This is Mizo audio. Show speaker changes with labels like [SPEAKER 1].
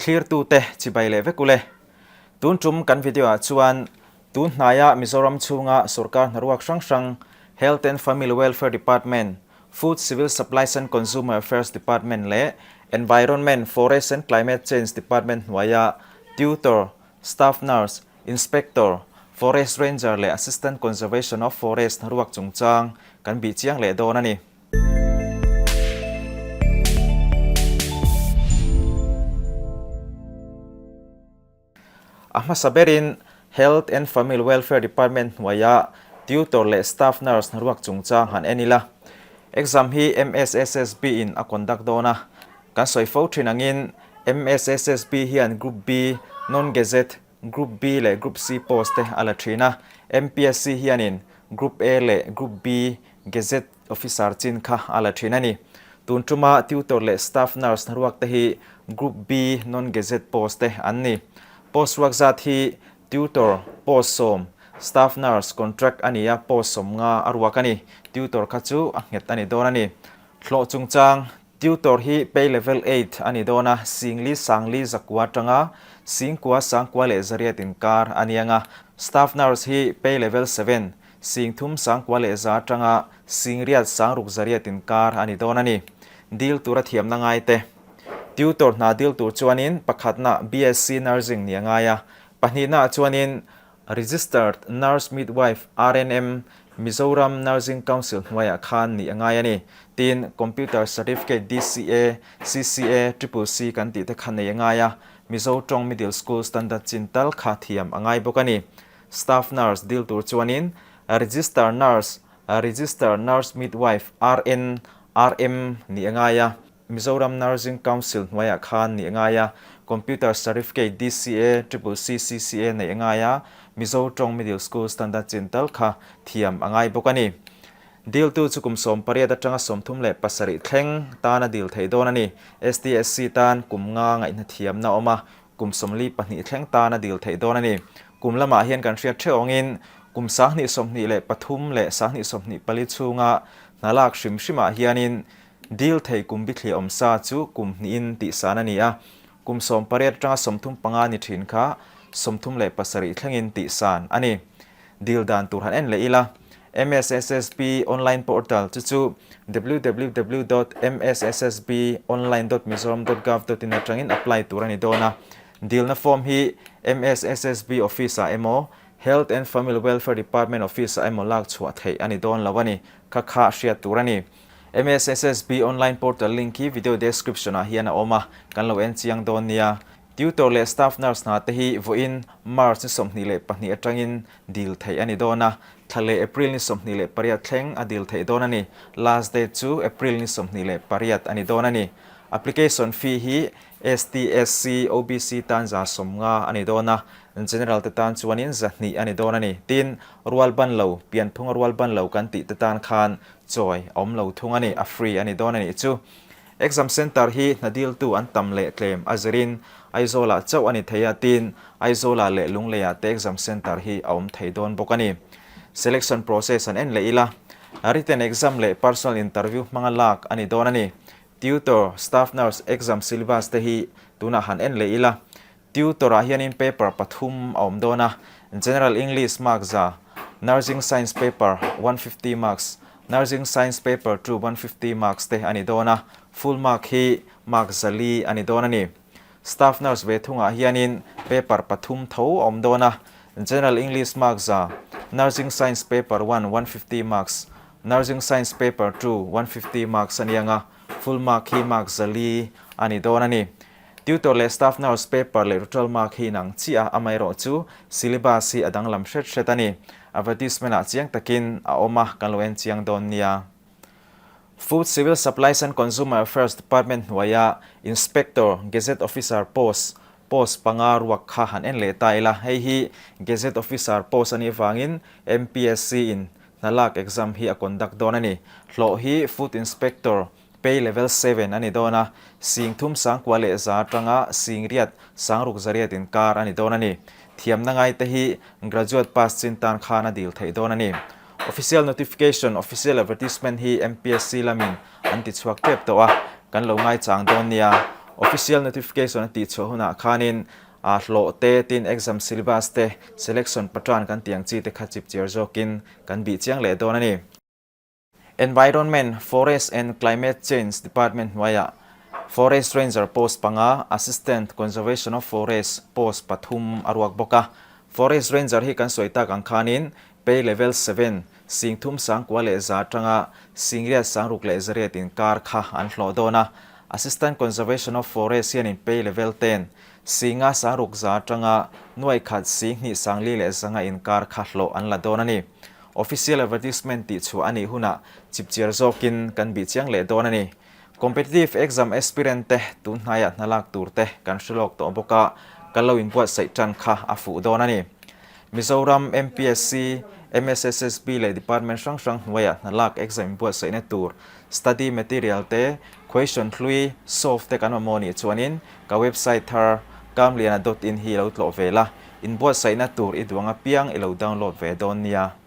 [SPEAKER 1] Thlirtute chibai leh vek ule. Tun tum kan video ah chuan tun hnaia Mizoram chhunga sorkar hnaruak hrang hrang Health and Family Welfare Department, Food, Civil Supplies and Consumer Affairs Department leh Environment, Forest and Climate Change Department hnuaia Tutor, Staff Nurse, Inspector, Forest Ranger leh Assistant Conservation of Forest hnaruak chungchang kan bih chiang leh dawn a ni. A hmasa berin Health and Family Welfare Department hnuaia Tutor leh Staff Nurse hnaruak chungchang han en ila. Exam hi MSSSB in a conduct dawn a, kan sawi fo thin angin MSSSB hian Group B, Non-Gazette, Group B leh Group C post te a la thin a, MPSC hianin Group A leh Group B Gazette Officer chin kha a la thin a ni. Tun tuma Tutor leh Staff Nurse hnaruak te hi Group B Non-Gazette post te an ni. Post ruak zat hi Tutor post sawm, Staff Nurse contract a ni a, post 50 a ruak a ni. Tutor kha chu a nghet a ni dawn a ni. Hlawh chungchang Tutor hi pay level eight a ni dawn a, Singli Sangli zakua atanga Singkua Sangkua leh Zariat inkar a ni anga, Staff Nurse hi pay level seven, Singthum Sangkua leh za atanga Singriat Sangruk Zariat inkar a ni dawn a ni. Dil tura thiamna ngai te. Tutor hna dil tur chuanin pakhatna BSc Nursing ni a ngai a, pahnihna ah chuanin Registered Nurse Midwife, RNM, Mizoram Nursing Council hnuaiah khan nih a ngai a ni. Tin, Computer Certificate DCA, CCA, Triple C kan tih te kha nei a ngai a, Mizo tawng Middle School Standard chin tal kha thiam a ngai bawk a ni. Staff Nurse dil tur chuanin Register Nurse, Register Nurse Midwife, RN, RM, nih a ngai a. Mizoram Nursing Council hnuaiah khan nih a ngai a, Computer Certificate DCA, Triple C, CCA neih a ngai a, Mizo tawng Middle School Standard chin tal kha thiam a ngai bawk a ni. Diltu chu kum 18 atanga 37 thleng tan a dil thei dawn a ni. STSC tan kum nga ngaihna thiamna a awm a, kum 42 thleng tan a dil theih dawn a ni. Kum lamah hian kan hriat theuh angin kum 2023 leh 2024 chhunga hna lak hrim hrimah hianin Dil thei kum bithliah awm sa chu kum hnihin tihsan a ni a, kum 18 atanga 35 ni thin kha 37 thlengin tihsan a ni. Dil dan tur han en leh ila, MSSSB online portal chu chu www dot msssbonline dot mizoram dot gov dot in atangin apply tur a ni dawn a. Dilna form hi MSSSB office ah emaw, Health and Family Welfare Department office ah emaw lak chhuah theih a ni dawn lo a ni. Kha kha hriat tur a ni. MSSSB online portal link hi video description ah hian a awm a, kan lo en chiang dawn nia. Tutor leh staff nurse hna te hi vawiin March ni 22 atangin dil theih a ni dawn a, thla leh April ni 28 thleng a dil theih dawn a ni. Last date chu April ni 28 a ni dawn a ni. Application fee hi ST, SC, OBC tan 50 a ni dawn a, General te tan chuanin 200 a ni dawn a ni. Tin, rual ban lo, pianphunga rual ban lo kan tih te tan khan Chawi a awm lo thung a ni, a free a ni dawn a nih chu. Exam centre hi hna diltu an tam leh tlem a zirin Aizawlah chauh a ni thei a, tin Aizawlah leh Lungleiah te exam centre hi a awm thei dawn bawk a ni. Selection process an en leh ila, written exam leh personal interview hmanga lak a ni dawn a ni. Tutor, staff nurse exam syllabus te hi tunah han en leh ila, Tutor ah hianin paper pathum a awm dawn a, General English mark 100, Nursing Science paper 150 marks, Nursing Science paper 2 150 marks te a ni dawn a, full mark hi mark 400 a ni dawn a ni. Staff Nurse ve thungah hianin paper pathum tho a awm dawn a, General English mark 100, Nursing Science paper 1 150 marks, Nursing Science paper 2 150 marks a ni ang a, full mark hi mark 400 a ni dawn a ni. Tutor leh staff nurse paper leh total mark hi inang chiah a, amaherawh chu syllabus hi a danglam hret hret a ni. Advertisement ah chiang takin a awm a, kan lo en chiang dawn nia. Food, Civil Supplies and Consumer Affairs Department hnuaia Inspector, Gazette Officer post, post panga ruak kha han en leh ta ila. Hei hi Gazette Officer post a nih vangin MPSC in hna lak exam hi a conduct dawn a ni. Hlawh hi Food Inspector, Pay level seven a ni dawn a, 30 1,100 atanga 8,000 600 inkar a ni dawn a ni. Thiamna ngaite hi graduate pass chin tan khan a dil theih dawn a ni. Official notification, official advertisement hi MPSC lamin an ti chhuak tep tawh a, kan lo ngaichang dawn nia. Official notification a tihchhuah hunah khanin a hlawh te, tin exam syllabus te, selection pattern kan tih ang chi te kha chipchiar zawkin kan bih chiang leh dawn a ni. Environment, Forest and Climate Change Department hnuaiah Forest Ranger post panga, Assistant Conservation of Forest post pathum a ruak bawk a. Forest Ranger hi kan sawi tak ang khanin Pay Level 7, Singthum sangkua leh za atanga Singriat sangruk leh zariat inkar kha an hlawh dawn a. Assistant Conservation of Forest hianin Pay Level 10, Singa sangruk za atanga nuaikhat singhnih sangli leh zanga inkar kha hlawh an la dawn a ni. Official advertisement tih chhuah a nih hunah chipchiar zawkin kan bih chiang leh dawn a ni. Competitive exam aspirant te tun hnaiah hna lak tur te kan hre lawk tawh bawk a, kan lo inbuatsaih tan kha a fuh dawn a ni. Mizoram MPSC, MSSSB leh department hrang hrang hnuaiah hna lak exam inbuatsaihna tur study material te, question hlui, solve te kan mamawh nih chuanin ka website thar kamliana dot in hi lo tlawh ve la, inbuatsaihna tur i duang apiang i lo download ve dawn nia.